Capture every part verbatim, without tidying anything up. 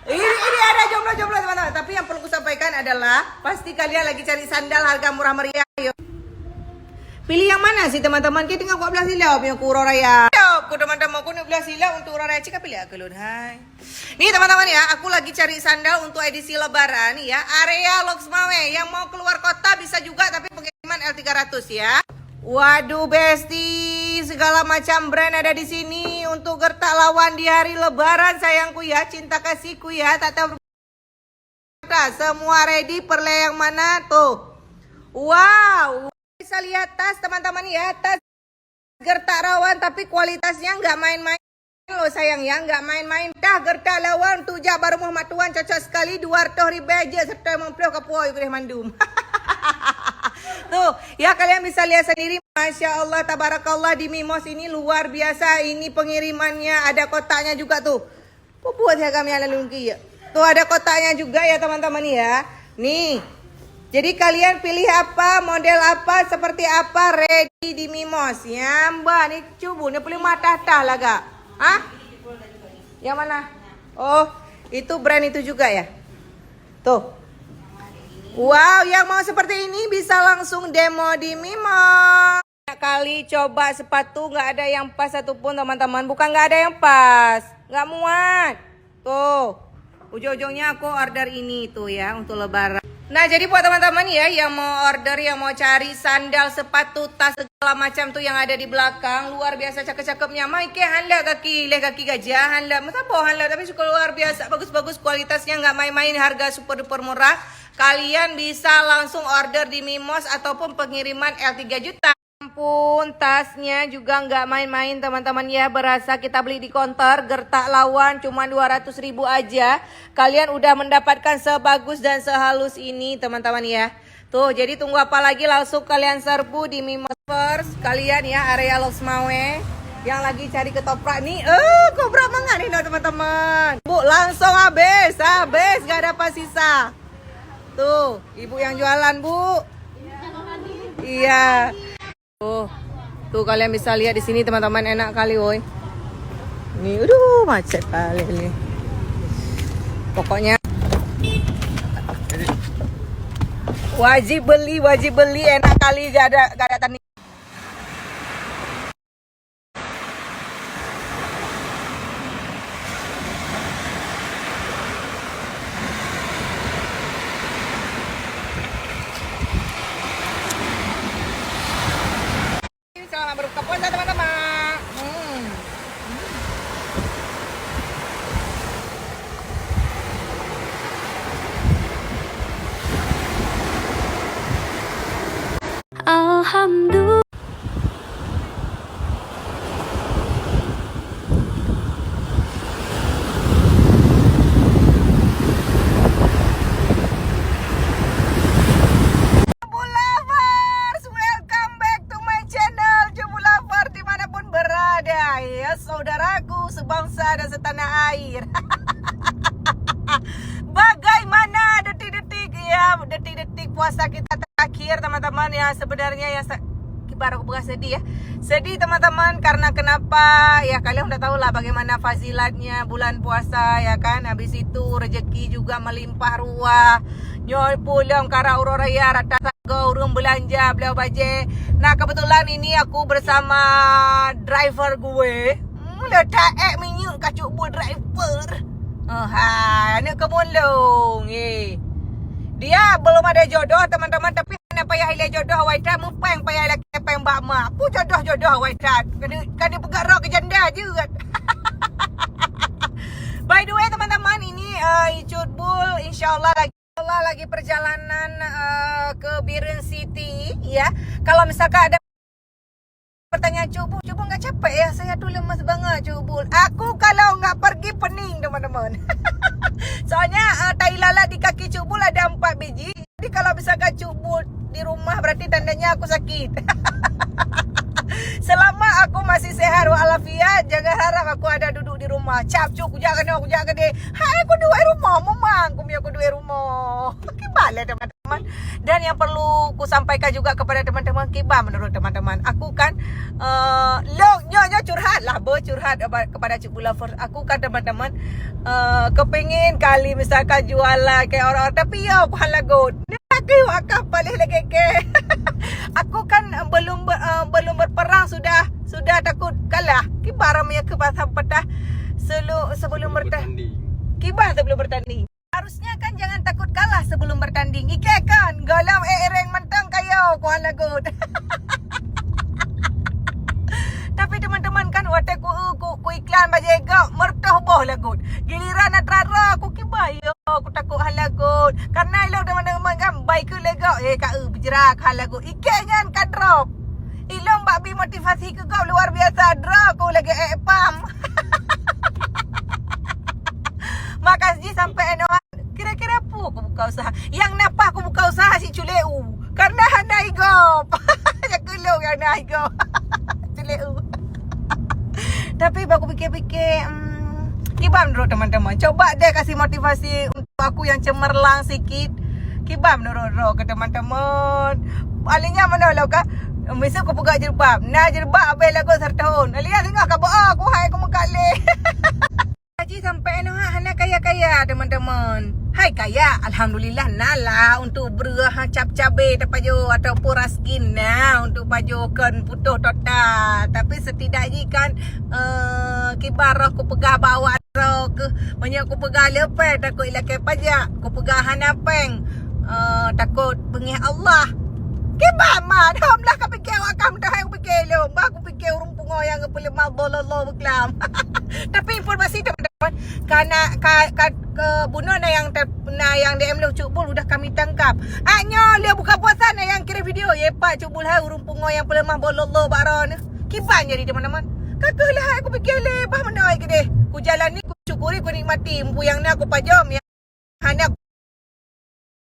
Ini, ini ada jomblo-jomblo, teman-teman. Tapi yang perlu kusampaikan adalah, pasti kalian lagi cari sandal harga murah meriah, yo. Pilih yang mana sih, teman-teman? Kita tengok kat belah sila punya ku uroe raya. Yo, ku teman-teman, ku ni belah sila untuk uroe raya. Cik, pilih aku lun, hai. Nih, teman-teman ya, aku lagi cari sandal untuk edisi lebaran ya. Area Lhokseumawe, yang mau keluar kota bisa juga, tapi pengiriman L tiga ratus ya. Waduh, bestie, segala macam brand ada di sini untuk gertak lawan di hari lebaran, sayangku ya, cinta kasihku ya, tak tahu. Semua ready, perlu yang mana tuh? Wow, bisa lihat tas, teman-teman ya, tas gertak lawan, tapi kualitasnya nggak main-main loh, sayang ya, nggak main-main. Dah gertak lawan untuk jak bak rumoh mak tuan, cocok sekali, dua ratus ribèe je, serta lima puluh ka puwoe gurèe mandum. Tuh, ya, kalian bisa lihat sendiri. Masya Allah, tabarakallah, di Mimos ini luar biasa. Ini pengirimannya, ada kotaknya juga tuh. Pupuk saya kami ala lungki ya. Tuh, ada kotaknya juga ya, teman-teman ya. Nih. Jadi kalian pilih apa, model apa, seperti apa, ready di Mimos. Ya, Mbak, ni cubu, ni paling matah-tah lagak. Hah? Yang mana? Oh, itu brand itu juga ya? Tuh. Wow, yang mau seperti ini bisa langsung demo di Mimos. Banyak kali coba sepatu, nggak ada yang pas satupun, teman-teman. Bukan nggak ada yang pas, nggak muat. Tuh, ujung-ujungnya aku order ini tuh ya, untuk lebaran. Nah, jadi buat teman-teman ya, yang mau order, yang mau cari sandal, sepatu, tas, segala macam tuh yang ada di belakang, luar biasa cakep-cakepnya. Mai ke handle kaki, leh kaki gajah, handle, meusaboh handle, tapi cukup luar biasa, bagus-bagus kualitasnya, nggak main-main, harga super duper murah. Kalian bisa langsung order di Mimos ataupun pengiriman L tiga juta. Ampun, tasnya juga nggak main-main, teman-teman ya. Berasa kita beli di konter, gertak lawan cuma dua ratus ribu aja. Kalian udah mendapatkan sebagus dan sehalus ini, teman-teman ya. Tuh, jadi tunggu apa lagi? Langsung kalian serbu di Mimos First. Kalian ya, area Lhokseumawe yang lagi cari ketoprak nih. Eh, kobra mangat nih, teman-teman. Bu, langsung habis, habis, gak ada apa sisa. Tuh, ibu yang jualan, Bu. Iya. Tuh, tuh kalian bisa lihat di sini, teman-teman, enak kali, woi. Nih, aduh, macet kali nih. Pokoknya wajib beli, wajib beli, enak kali, gak ada, gak ada tanding. Selamat berbuka puasa, teman-teman. Hmm. Alhamdulillah. Jebul Lovers, welcome back to my channel, Jebul Lovers, dimanapun berada, ya, saudaraku sebangsa dan setanah air. Bagaimana detik-detik, ya, detik-detik puasa kita terakhir, teman-teman, ya, sebenarnya yang sa-, kibar aku bukan sedih, ya. Sedih, teman-teman, karena kenapa? Ya, kalian udah tahu lah bagaimana fazilatnya bulan puasa, ya kan? Habis itu rezeki juga melimpah ruah. Nyoe pulom kara uroe raya rata sagoe ureueng belanja beliau bajèe. Nah, kebetulan ini aku bersama driver gue. Hmm, le taek minyeuk ka Cuk Bul driver. Oh, hai, aneuk keumulông, eh. Dia belum ada jodoh, teman-teman, tapi hana payah ilèe jodoh awai that, meupéng payah ilèe péng bak mak. Peue jodoh-jodoh awai that. Ka di-, ka dipeugah droe keu janda jeuet. By the way, teman-teman, ini, eh, Cut Bul, insya Allah lagi, insya Allah lagi perjalanan, eh, ke Bireuen City, ya. Kalau misalkan ada pertanyaan, "Cuk Bul, Cuk Bul nggak capek ya? Saya tuh lemes banget, Cuk Bul." Aku kalau nggak pergi pening, teman-teman. Soalnya, eh, tai lalat di kaki Cuk Bul ada empat biji. Jadi kalau misalkan Cuk Bul di rumah, berarti tandanya aku sakit. Selama aku masih sehat walafiat, jangan harap aku ada duduk di rumah. Cap, Cuk, kujak keunoe, kujak keudéh. Hai, aku duek rumah, memang aku punya aku duek rumah. Kiban lé, teman-teman. Dan yang perlu ku sampaikan juga kepada teman-teman, kiban menurut teman-teman. Aku kan, eh, lo, nyo, nyo curhat lah, bercurhat kepada Cik Bula First. Aku kan, teman-teman, eh, kepingin kali misalkan jualan kayak orang-orang, tapi ya, aku hana lagot. Lagi wakaf paling lagi ke. Aku kan, eh, belum ber-, eh, belum berperang sudah, sudah takut kalah. Kiban ramai ke pasang petah selu-, sebelum bertanding. Kiban sebelum bertanding. Harusnya kan jangan takut kalah sebelum bertanding. Ike kan, gohlom eh ereng mantong kayo, ku hana lagot. Tapi teman-teman kan, watèe ku, ku, ku iklan bajèe gop, meureutoh boh lagot. Giliran na teurara, ku kiban, yo, ku takot hana lagot. Karena ilong teman-teman kan, bai keu lé gop, eh, ka eu, beujeurak hana lagot. Ike nyan ka drop. Ilong bak bi motivasi keu gop luar biasa, drop ku lagèe eh pam. Makasih sampai enoh. Kira-kira peue kubuka usaha? Nyang na paih kubuka usaha si culeu. Karena hana igop. Nyan keuh lôn nyang na igop. Culeu. Tapi bak kupikir-pikir, hmm, kiban menurut teman-teman. Coba deh kasih motivasi untuk aku yang cemerlang sikit. Kiban menurut droe ke teman-teman. Paling nyan mana lah ka. Miseu kupeugah jilbab. Na jilbab abéh lagot seratus thôn. Alia singoh ka beu aku hai ku meukat lé. Haji sampai anu ha, hana kaya-kaya, teman-teman. Hai kaya, alhamdulillah na lah untuk breueh, ha, cap-cabe tapajoh ataupun raskin na untuk pajoh kon putôh total. Tapi setidak jih kan, eh, kiban roh kupeugah bak awak droe keuh. Meunyoe kupeugah leupah, takot ilakèe pajak. Kupeugah hana péng, eh, takot beungéh Allah. Kiban man, hom lah kapikir awak kah meudah hai kupikir lom. Bah kupikir ureueng pungo nyang geupeuleumah bololo beuklam. Tapi informasi teman-teman, ka na, ka, ka, ke bunoe na nyang te-, na nyang D M lôn, Cuk Bul udah kami tangkap. Ah, nyoe lé buka puasa na nyang kirim video, ye Pak Cuk Bul hai ureueng pungo nyang peuleumah bololo bak droeneuh. Kiban jadi teman-teman. Ka keuh lah hai kupikir lé, bah meunoe keudeh. Kujalani, kusyukuri, kunikmati. Empu nyang na kupajom, nyang hana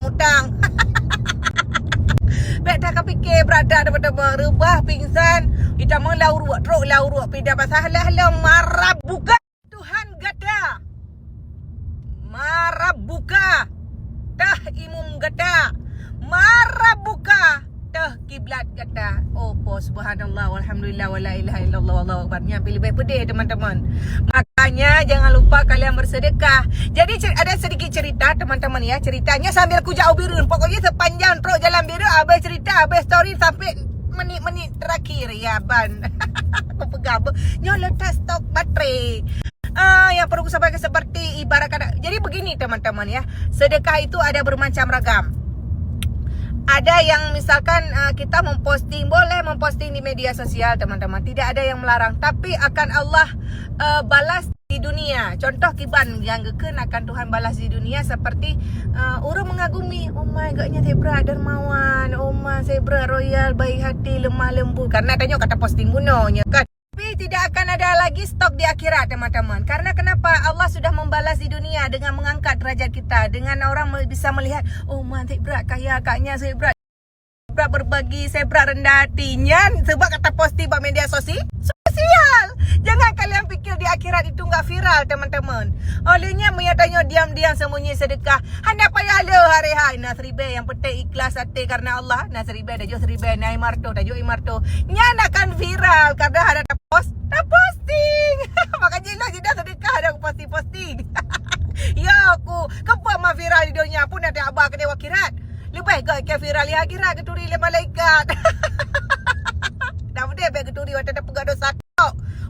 mutang. Bèk that kapikir brat that teman-teman. Reubah, pingsan, itamong lam uruek, trok lam uruek, pindah pasah lheuh lom mara buka Tuhan gata. Mara buka tah imum gata. Mara buka tah kiblat gata. Oh, po, subhanallah, walhamdulillah, wala ilaha illallah, wallahu akbar. Nyan pih leubeh peudeh, teman-teman. Makanya jangan lupa kalian bersedekah. Jadi cer-, ada sedikit cerita, teman-teman, ya. Ceritanya sambil kujak u Bireuen. Pokoknya sepanjang trok jalan Bireuen, abéh cerita, abéh story sampai menit-menit terakhir, ya, ban. Aku peugah, nyoe letak stok baterai. Ah, yang perlu kusampaikan seperti ibarat kata, jadi begini, teman-teman, ya. Sedekah itu ada bermacam ragam. Ada yang misalkan, ah, kita memposting, boleh memposting di media sosial, teman-teman. Tidak ada yang melarang. Tapi akan Allah, eh, balas di dunia. Contoh kiban nyang geukheun akan Tuhan balas di dunia seperti, eh, ureueng mengagumi, "Oh my, agaknya Zebra dermawan, oh my, Zebra royal, baik hati, lemah lembut." Karena tanyoe ka taposting bunoe nyoe kan. Tapi tidak akan ada lagi stok di akhirat, teman-teman. Karena kenapa? Allah sudah membalas di dunia dengan mengangkat derajat kita. Dengan orang me-, bisa melihat, "Oh, man, Zebra kaya, agaknya Zebra, Zebra berbagi, Zebra rendah hati." Nyan sebab ka taposting bak media sosi-, sosial. Jangan kalian pikir di akhirat itu nggak viral, teman-teman. Olehnya, meunyo tanyoe diam-diam sembunyi sedekah, hana payah le hari hai. Na seribèe, yang penting ikhlas até karena Allah. Na seribèe, tajok seribèe, na lima reutôh, tajok lima reutôh. Nyan akan viral karena hana tapos-, taposting. Makanya lah jidah sedekah ada aku posting-posting. Ya aku, keupeue ma viral di donya pun ada abah keuneuk akhirat. Leubeh gèt keu viral di akhirat geuturi lé malaikat. Dak beudeh bèk geuturi watèe tapeugah dosa.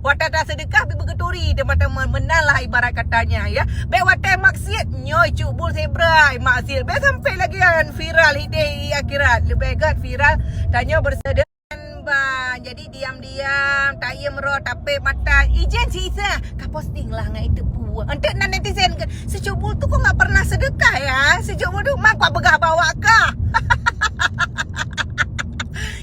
Watèe tasedekah beugeuturi, teman-teman, meunan lah ibarat katanya, ya. Bèk watèe maksiat, nyoe Cuk Bul Zebra, maksiat. Bèk sampai lagi nyan viral hideh di akhirat. Leubeh gèt viral tanyoe bersedekah, bah. Jadi diam-diam, taiem roh, tapék mata, ijen si Isa, ka posting lah ngon itu pue. Enteuk nan netizen ke, "Si Cuk Bul tu kok nggak pernah sedekah, ya? Si Cuk Bul tu mak kuat begah bawa kah?"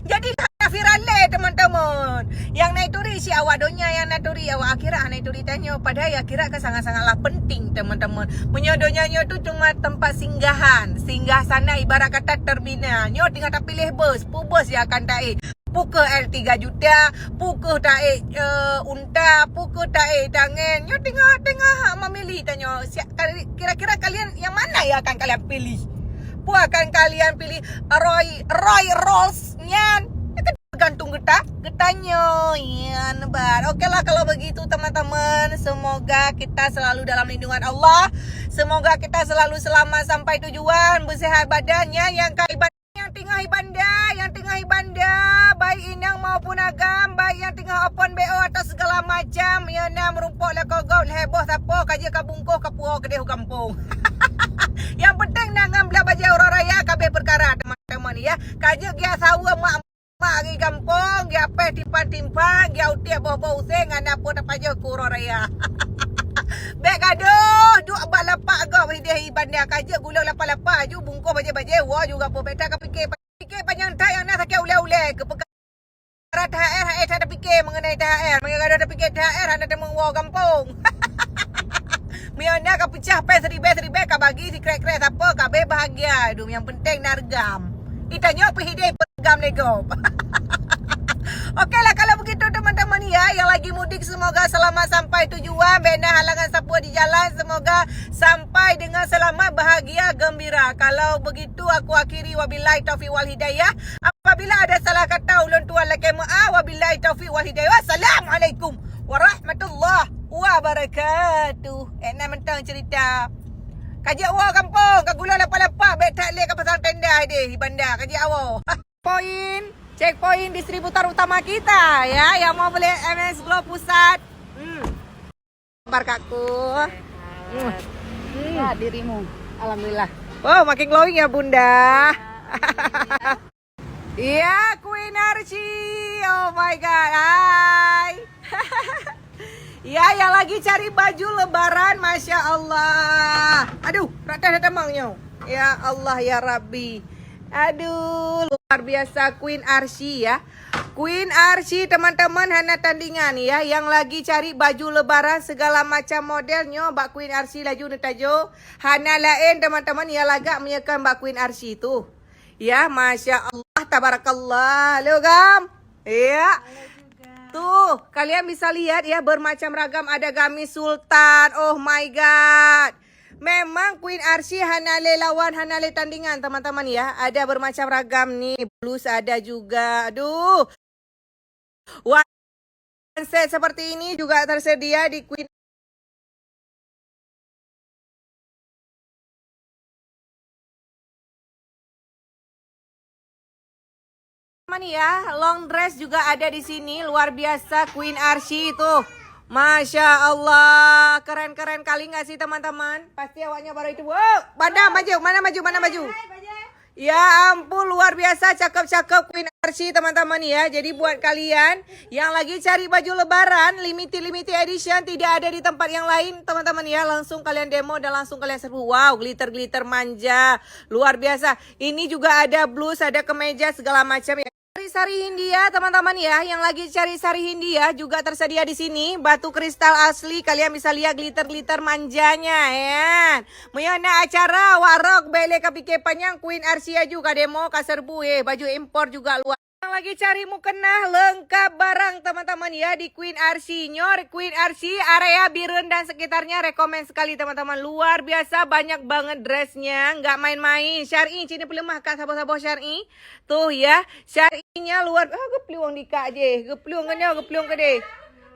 Jadi viral lé, teman-teman. Nyang na ituri si awak donya, nyang na turi awak akhirat, hana ituri tanyoe. Padahai akhirat kan sangat-sangatlah penting, teman-teman. Meunyoe donya nyoe tu cuma tempat singgahan. Singgah sana ibarat kata terminal. Nyoe tinggal tapiléh bus. Peue bus nyang akan taék? Peue keuh L tiga juta, peue keuh taék, eh, unta, peue keuh taék tangen. Nyoe tinggal, tinggal hak memilih tanyoe. Siap, kira-kira kalian yang mana yang akan kalian pilih? Peue akan kalian pilih Roy, Roy Rolls nyan? Gantung geuta, geutanyoe. Nyan ban. Oke lah, kalau begitu, teman-teman, semoga kita selalu dalam lindungan Allah. Semoga kita selalu selamat sampai tujuan, bersehat badan, ya, yang ka iban-, yang tinggai banda, yang tinggai banda, baik inong maupun agam, baik yang tinggai open B O atau segala macam, ya, na meurumpok lakoe gob, lhèe boh sapo, ka jeuet ka bungkôh, ka puwoe keudéh u gampông. Yang penting na ngon blah bajèe uroe raya, ka abéh peukara, teman-teman, ya. Ka jeuet geujak saweue mak mak di gampông, geujak péh timpang-timpang, geujak utiek boh-boh useng, hana peue tapajoh keu uroe raya. Bèk gadoh, duek bak lapak gob hideh i banda, ka jeuet gulong lapak-lapak, aju bungkôh bajèe-bajèe, woe ju gampông. Bèk that ka piké, piké panyang that nyang na sakét ulèe-ulèe, keu peukara T H R, hai that tapiké mengenai T H R. Meunyo gadoh tapiké T H R, hana tamong woe gampông. Meunyo na ka peucah péng siribèe-siribèe, ka bagi sikrek-krek sapo, ka abéh bahagia. Aduh, yang penting na reugam. Itanyoe pih hideh peugam lé gob. Oke lah, kalau begitu, teman-teman, ya, yang lagi mudik, semoga selamat sampai tujuan. Bèk na halangan sapeue di jalan, semoga sampai dengan selamat, bahagia, gembira. Kalau begitu, aku akhiri. Wabillahi taufiq wal hidayah. Apabila ada salah kata, ulôn tuan lakèe meu'ah. Wabillahi taufiq wal hidayah. Wassalamualaikum warahmatullahi wabarakatuh. Eh, na mantong cerita. Ka jeuet woe gampông, ka gulong lapak-lapak, bèk that lé ka pasang tenda deh di banda, ka jeuet woe. Poin, checkpoint distributor utama kita, ya, yang mau beli M S Glow Pusat. Hmm. Gambar kakku. Hmm. Hmm. Sehat dirimu. Alhamdulillah. Oh, makin glowing ya, Bunda. Iya, Queen Arsy. Oh my God. Hai. Ya, yang lagi cari baju lebaran, Masya Allah. Aduh, rata dah tamong nyoe. Ya Allah, ya Rabbi. Aduh, luar biasa Queen Arsy, ya. Queen Arsy, teman-teman, hana tandingan, ya. Yang lagi cari baju lebaran segala macam model nyoe, bak Queen Arsy laju neutajo. Hana laén, teman-teman, ya, lagak meunyoe kon bak Queen Arsy tu. Ya, Masya Allah, tabarakallah. Halo, gam. Ya. Tuh, kalian bisa lihat, ya, bermacam ragam, ada gamis sultan. Oh my God. Memang Queen Arsy hana lé lawan, hana lé tandingan, teman-teman, ya. Ada bermacam ragam nih, blus ada juga. Aduh. One set seperti ini juga tersedia di Queen Teman ya, long dress juga ada di sini, luar biasa Queen Arsy itu. Masya Allah, keren-keren kali nggak sih teman-teman? Pasti awaknya baru itu. Wow, mana maju, mana maju, mana maju? Ya ampun, luar biasa cakep-cakep Queen Arsy teman-teman ya. Jadi buat kalian yang lagi cari baju lebaran limited, limited edition, tidak ada di tempat yang lain teman-teman ya, langsung kalian demo dan langsung kalian serbu. Wow, glitter-glitter manja, luar biasa. Ini juga ada blus, ada kemeja segala macam ya. Sari-sari Hindia teman-teman ya, yang lagi cari sari Hindia juga tersedia di sini. Batu kristal asli, kalian bisa lihat glitter-glitter manjanya ya. Meunyoe na acara warok, bèk lé ka pike panyang, Queen Arsy aju ka demo, ka serbu, eh, baju impor juga luar. Yang lagi cari mukena, lengkap barang teman-teman ya di Queen Arsy. Nyoe Queen Arsy, area Bireuen dan sekitarnya, rekomen sekali teman-teman. Luar biasa banyak banget dressnya, nggak main-main. Syar'i, sini peuleumah kat saboh-saboh Syar'i. Tuh ya, Syar'inya luar, ah, geuplueng dikak jeh, geuplueng keunoe, geuplueng keudeh.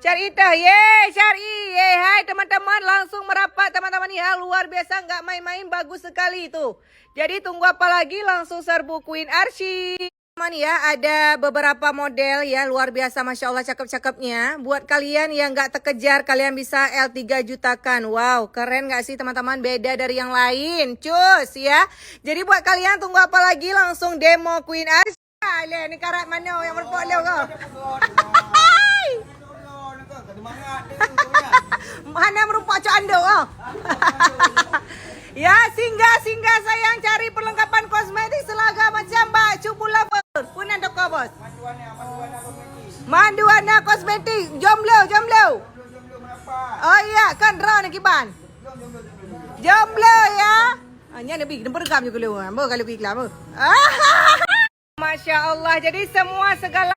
Syar'i tah, ye, Syar'i, ye, hai teman-teman, langsung merapat teman-teman ya, luar biasa, nggak main-main, bagus sekali tuh. Jadi tunggu apa lagi, langsung serbu Queen Arsy. Teman ya, ada beberapa model ya, luar biasa, Masya Allah, cakep-cakepnya. Buat kalian yang nggak terkejar, kalian bisa L tiga jutakan. Wow, keren nggak sih teman-teman? Beda dari yang lain. Cus ya. Jadi buat kalian tunggu apa lagi? Langsung demo Queen Arsy. Alah, ni karat mana yang melepok lewat kau? Mana merupak cok anduk kau? Ya, singgah, singgah sayang, cari perlengkapan kosmetik selaga macam bak Cubu Lover. Punan toko, bos. Manduana Kosmetik. Jomblo, jomblo. Oh iya, kan draw ni kiban. Jomblo ya. Ah, nya Nabi, kenapa rekam je keluar? Apa kalau iklan apa? Masya Allah. Jadi semua segala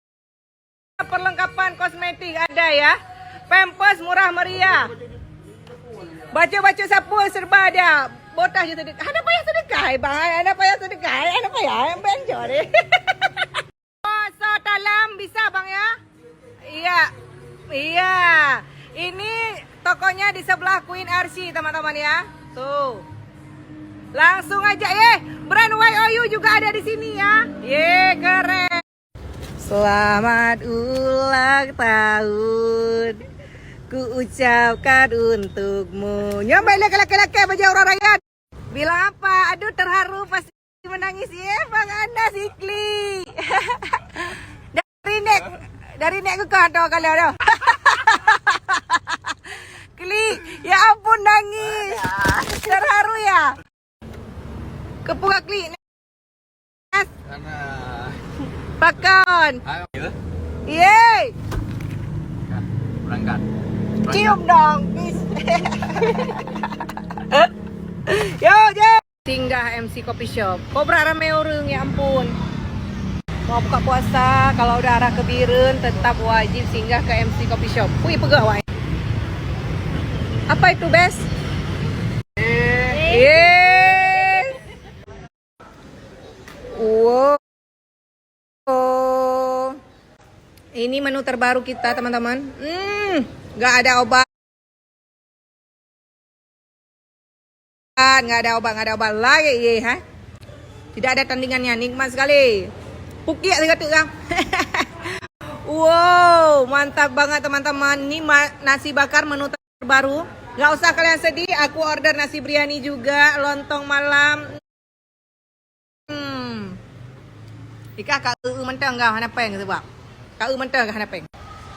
perlengkapan kosmetik ada ya. Pampers murah meriah. Baju-baju sapu serba ada. Botah je sedekah. Hana payah sedekah, eh, bang. Hana payah sedekah, eh. Hana payah, eh, bang, jor, eh. Oh, so dalam bisa, bang, ya? Iya. Iya. Ini tokonya di sebelah Queen Arsi, teman-teman, ya. Tuh. Langsung aja, eh. Brand Y O U juga ada di sini, ya. Ye, keren. Selamat ulang tahun ku ucapkan untukmu. Nyoe baik lé keu lakée-lakée bajée uroe raya. Bilang apa? Aduh, terharu pasti menangis. Ye, Bang Anas, Ikli. Dari nek, dari nek ke kau tu kalau tu. Klik, ya ampun, nangis. Terharu ya. Kepala Klik. Nas. Karena Pakon. Ayo, ya. Yeay. Kan, berangkat. Berangkat. Cium dong, bis. Yo, je. Singgah M C Coffee Shop. Kobra ramé ureuëng, ya ampun. Mau buka puasa, kalau udah arah ke Bireuen, tetap wajib singgah ke M C Coffee Shop. Wih, peugah wai. Apa itu, Bes? Yes. Wow. Ini menu terbaru kita, teman-teman. Hmm, nggak ada obat. Nggak ada obat, nggak ada obat lagi, ye, ha? Tidak ada tandingannya, nikmat sekali. Pukiak tiga tu, kan? Wow, mantap banget, teman-teman. Ini ma-, nasi bakar menu terbaru. Nggak usah kalian sedih, aku order nasi biryani juga, lontong malam. Hmm. Ikah ka eu mantong gah hana peng sebab. Ka eu mantong gah hana peng.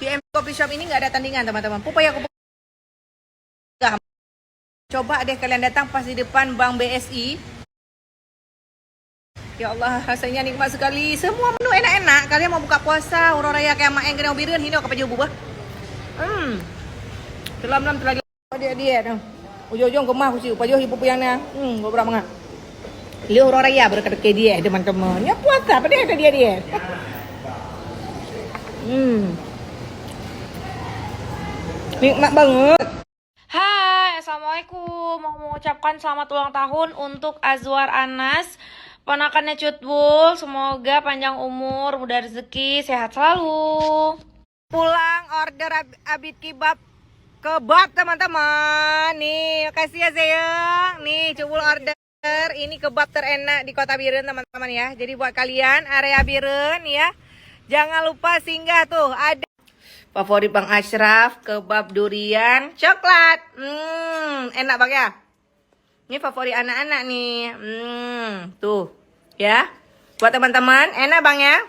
T M Coffee Shop ini nggak ada tandingan, teman-teman. Pupaya aku peugah. Coba deh kalian datang pas di depan Bank B S I. Ya Allah, rasanya nikmat sekali. Semua menu enak-enak. Kalian mau buka puasa, uroe raya kayak main kena Bireuen, hino ka pajoh bubah. Hmm. Telam-lam terlagi. Dia-dia tu. Ujung-ujung keumah kuci, pajoh ibu puyang na. Hmm, gobrak mangat. Lheuh uroe raya baru ka teuke dia, teman-teman. Nya puasa, apa dia dia dia. Hmm. Nikmat banget. Hai, assalamualaikum. Mau mengucapkan selamat ulang tahun untuk Azwar Anas, ponakannya Cut Bul. Semoga panjang umur, mudah rezeki, sehat selalu. Pulang order Ab-, Abid Kebab. Kebab, teman-teman. Nih, makasih ya, Zeyong. Nih, Cut Bul order. Ini kebab terenak di Kota Bireuen, teman-teman, ya. Jadi buat kalian area Bireuen, ya, jangan lupa singgah tuh. Ada favorit Bang Ashraf, kebab durian coklat. Hmm, enak, Bang, ya. Ini favorit anak-anak nih. Hmm, tuh. Ya. Buat teman-teman, enak, Bang, ya?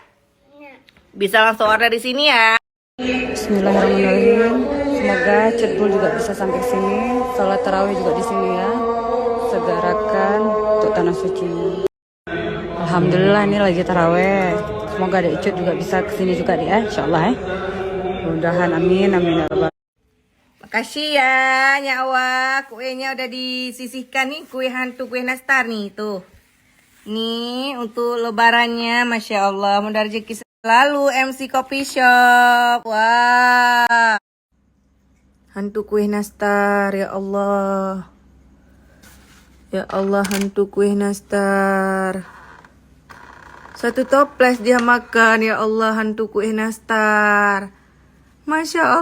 Bisa langsung order di sini, ya. Bismillahirrahmanirrahim. Semoga Cut Bul juga bisa sampai sini. Salat tarawih juga di sini, ya. Segerakan untuk tanah suci. Alhamdulillah, ini lagi tarawih. Semoga Dek Cut juga bisa ke sini juga, Dek, ya, insyaallah, ya. Mudah-mudahan, amin, amin, ya rabbal. Makasih ya, Nyak Wa. Kuenya udah disisihkan nih, kue hantu, kue nastar nih, tuh. Nih, untuk lebarannya, Masya Allah. Mudah rezeki selalu, M C Coffee Shop. Wah. Hantu kue nastar, ya Allah. Ya Allah, hantu kue nastar. Satu toples dia makan, ya Allah, hantu kue nastar. Masya